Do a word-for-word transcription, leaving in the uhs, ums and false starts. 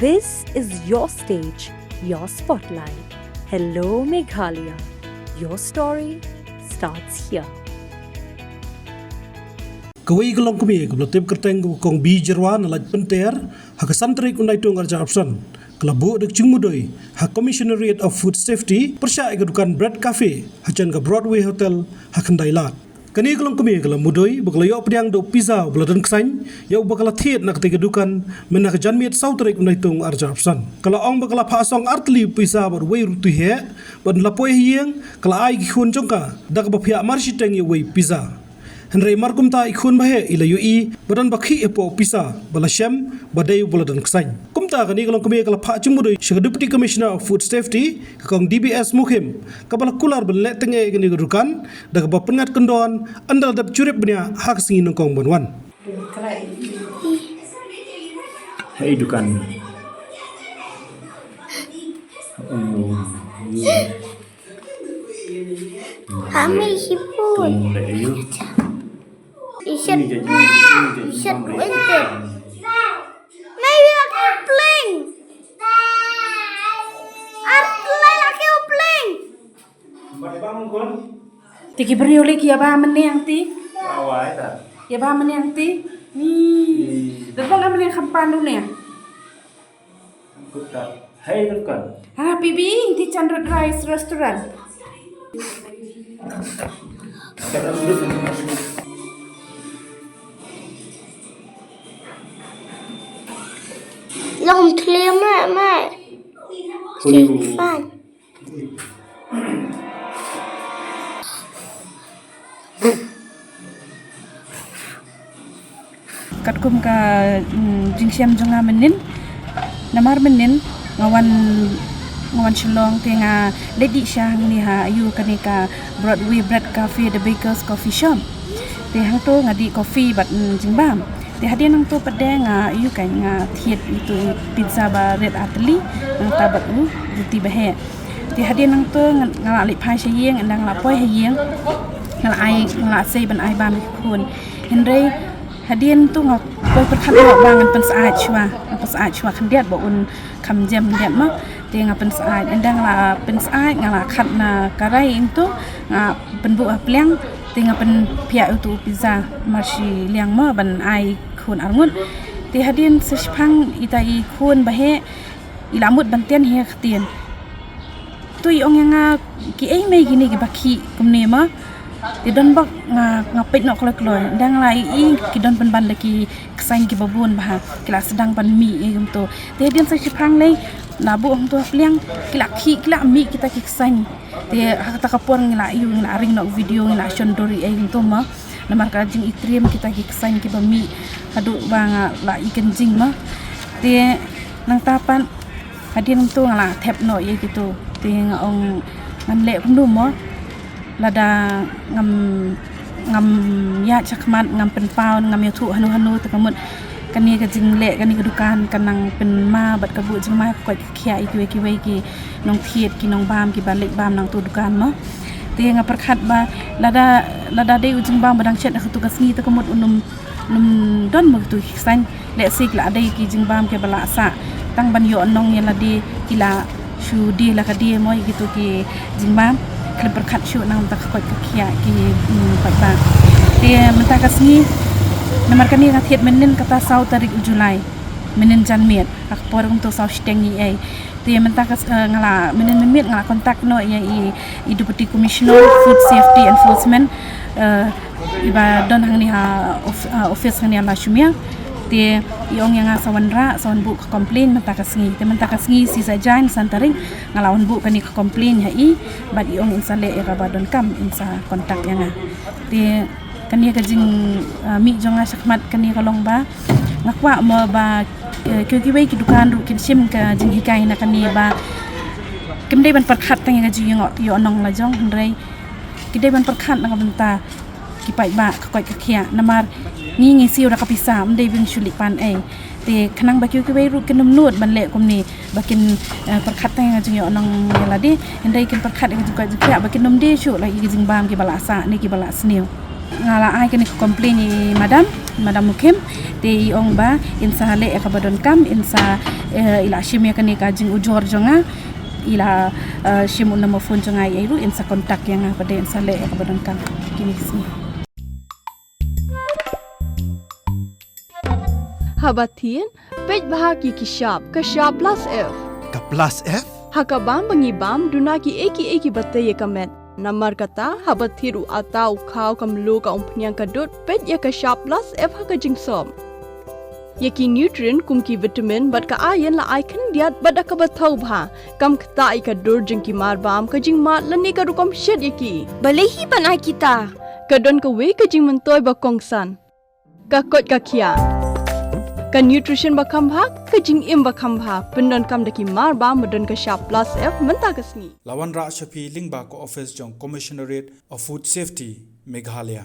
This is your stage, your spotlight. Hello, Meghalaya. Your story starts here. Kawei ka longkmie kaba la tip kyrteng ka Kong Bijyrwa na Laitpynter, ha ka san tarik u Naitung arhajar arphew san, ka la buh da ka jingmudui ha Commissionerate of Food Safety pyrshah ïa ka dukan Bread Cafe hajan ka Broadway Hotel ha Khyndailad. Kane ka longkmie ka la mudui ba ka la ïoh pdiang da u pisa uba la don ksein ïa uba ka la thied na katei ka dukan mynta ka janmiet saw tarik u Naitung arhajar arphew san. Ka la ong ba ka la phah song ar tylli u pisa bad wei ruh u tuiheh, bad ynda la poi ha ïing ka la ai ki khun jong ka da kaba phiah marshiteng ïa uwei u pisa. Hynrei mar kumta i khun ba heh i la ïohi ba don ba khih hapoh u pisa ba la shem ba dei uba la don ksein. Kumta kane ka longkmie ka la phah jingmudui sha ka Deputy Commissioner of Food Safety, ka Kong D B S Mukhim, kaba la kular ban leh teng ïa kane ka dukan da kaba pynngat kyndon ynda la dep jurip bniah ha ka sngi nyngkong ban wan. Hei dukan. Kami sipun. Tung le ayu. Iset. Ini jadi, ini jadi Iset bang. Ente. Maybe I can play. Ar play like you play. Te ki briew lei ki ïa ba mynne hangtei. Ïa ba mynne hangtei. Ni. Ïa ba mynne kham pan du ne. Hei dukan. Ha, P B, hangtei Chandra Rice Restaurant. Long clear, mate, mate. Fine. Katkum ka, mm, jingshem jong nga mynnin, namar mynnin nga wan, nga wan Shillong te nga leit dih sha hangne ha ïu kane ka Broadway Bread Cafe The Baker's Coffee Shop. Te hangto nga dih coffee bad, mm, jingbam. Te hadien hangto pat de nga ïu kan nga thied itu pizza ba rit ar tylli, nangta bad u ruti ba heh. Te hadien hangto nga, nga la leit phai sha ïing, ynda nga la poi ha ïing nga la ai, nga la sei ban ai bam ïa ki khun. Hynrei hadien to nga poi pyrkhat ba ngan pynsyaid shuwa, ngan pynsyaid shuwa khyndiat ba un kham jem khyndiat ma. Te nga pynsyaid, ynda nga la pynsyaid nga la khat na karai, ynto nga pynbuh ha pliang, te nga pynphiah ïa uto u pizza marshi liang ma ban ai khun arngut. Te hadien sa shiphang ita i khun ba heh i la mut ban tien hi ha ktien. To i ong ïa nga, kiei mei kine kiba khih kumne ma. Te don bok nga, nga peit noh kloi kloi. Ynda nga la ïohi ki don pynban da ki ksein kiba bun bha, ki la sdang ban mih ïa kumto. Te hadien sa shiphang lei la buh hangto ha pliang, ki la khih, ki la mih kita ki ksein. Te ha kata ka por ngi la ïohi, ngi la ring noh video, ngi la shon dur ïa kumto ma. Namar ka jingitriem kita ki ksein kiba mih haduh ba nga la i kynjing ma. Te nangta pat hadien to nga la thep noh ïa kito. Te nga ong ngan leh kumno mo. Lada ngam, ngam ïaid shakhmat, ngam pynpaw, ngam ïathuh hano hano te ka mut kane ka jingleh kane ka dukan kan nang pynma bad ka buh jingma ka koit ka khiah ïa kiwei kiwei ki nongthied ki nongbam kiba leit bam nangto dukan mo. Te nga pyrkhat ba lada, lada dei u jingbam ba dang shet ha kato ka sngi te ka mut un ym, un ym don mo kito ki ksein. Lehse ki la dei ki jingbam kiba la sah tang ban ïoh nong ïa lade, ki la shu die la ka die mo ïa kito ki jingbam. Khlem pyrkhat shuh na ka bynta ka koit ka khiah ki, mm, paidbah. Te mynta ka sngi namar kane nga thied mynnin kata saw tarik u July, mynnin janmiet, ha ka por kumto saw shiteng ngi ei. Te mynta ka, eh, nga la mynnin mynmiet nga la contact noh ïa i, i Deputy Commissioner Food Safety Enforcement, eh, iba don hangne ha of-, eh, office hangne ha Lashumia. Te i ong ïa nga sa wanrah, sa wanbuh ka complaint mynta ka sngi. Te mynta ka sngi shi sa jan san tarik nga la wanbuh kane ka complaint ha i, bad i ong in sa leh ïa kaba donkam, in sa contact ïa nga. Te kane ka jing, eh, mih jong nga shakhmat kane ka long ba nga kwah mo ba, eh, kiwei kiwei ki dukan ruh kin shim ka jinghikai na kane ba kim dei ban pyrkhat tang ïa ka jingïoh, ïoh nong la jong, hynrei ki dei ban pyrkhat na ka bynta ki paidbah, ka koit ka khiah. Namar ngi ngi siew da ka pisa, ym dei ba ngin shu leit pan ei. Te khnang ba kiwei kiwei ruh kin ym nud ban leh kumne, ba kin, eh, pyrkhat tang ïa ka jingïoh nong ïa lade, hynrei kin pyrkhat ïa ka jingkoit jingkhiah, ba kin ym die shuh la ïa ki jingbam kiba la sah ne kiba la sniew. Nga la ai kane ka complain ïa i madam, madam Mukhim, te i ong ba in sa leh ïa kaba donkam, in sa, eh, i la shim ïa kane ka jingujor jong nga, i la, eh, shim u number phone jong nga ïa i ruh, in sa contact ïa nga pat, in sa leh ïa kaba donkam. Kine ki sngi. Haba thied, peit bha ki ki shap, ka shap plus F. Ka plus F? Ha ka bam ba ngi bam, duna kiei kiei kiba tei ïa ka met. Namar kata, haba thied u atta, u khaw, ka mluh, ka umphniang, ka dud, peit ïa ka shap plus F ha ka jingsop. Ïa ki nutrient kum ki vitamin bad ka iron la ai khyndiat bad da kaba thaw bha, kam ktah ïa ka dur jong ki mar bam, ka jingmad lane ka rukom shet ïa ki. Balei hi ban ai kita? Ka don kawei ka jingmyntoi ba kongsan. Ka koit ka khiah. Ka nutrition ba kham bha, ka jingim ba kham bha. Pyndonkam da ki mar bam ba don ka shap plus F mynta ka sngi. La wanrah sha phi lyngba ka office jong Commissionerate of Food Safety, Meghalaya.